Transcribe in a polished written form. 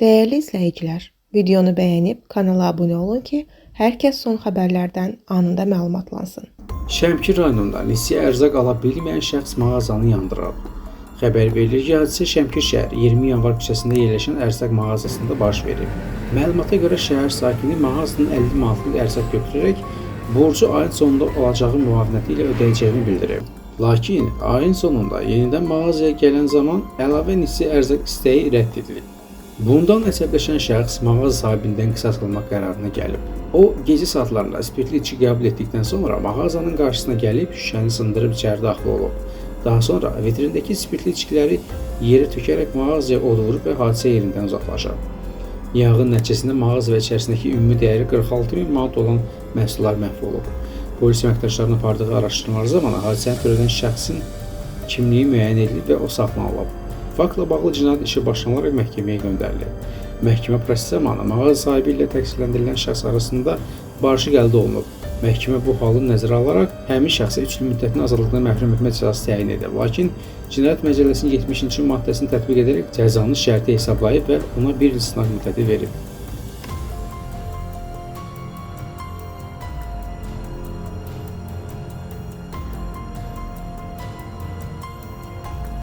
Dəyərli izləyicilər, videonu bəyənib kanala abunə olun ki, hər kəs son xəbərlərdən anında məlumatlansın. Şəmkir rayonunda nisiyə ərzaq ala bilməyən şəxs mağazanı yandırıb. Xəbər verilir ki, hadisə Şəmkir şəhəri 20 yanvar küçəsində yerləşən ərzaq mağazasında baş verib. Məlumata görə şəhər sakini mağazadan 50 manatlıq ərzaq götürərək borcu ayın sonunda alacağı müavinəti ilə ödəyəcəyini bildirib. Lakin ayın sonunda yenidən mağazaya gələn zaman əlavə nisiyə ərzaq istəyi rədd edilib. Bundan əsəbləşən şəxs mağaza sahibindən qisas almaq qərarına gəlib. O, gecə saatlarında spirtli içki qəbul etdikdən sonra mağazanın qarşısına gəlib şüşəni sındırıb içəri daxil olub. Daha sonra vitrindəki spirtli içkiləri yerə tökərək mağazaya od vurub və hadisə yerindən uzaqlaşıb. Yanğın nəticəsində mağaza və içərisindəki ümumi dəyəri 46 min manat olan məhsullar məhv olub. Polis əməkdaşlarının apardığı araşdırmalar zamanı hadisəni törədən şəxsin kimliyi müəyyən edilib və o saxlanılıb. Faktla bağlı cinayət işi başlanılaraq məhkəməyə göndərilib. Məhkəmə prosesi zamanı mağaza sahibi ilə təqsirləndirilən şəxs arasında barışıq əldə olunub. Məhkəmə bu halı nəzərə alaraq həmin şəxsə 3 il müddətinə azadlıqdan məhrum etmə cəzası təyin edib. Lakin Cinayət Məcəlləsinin 70-ci maddəsini tətbiq edərək cəzanı şərti hesablayıb və ona 1 il sınaq müddəti verib.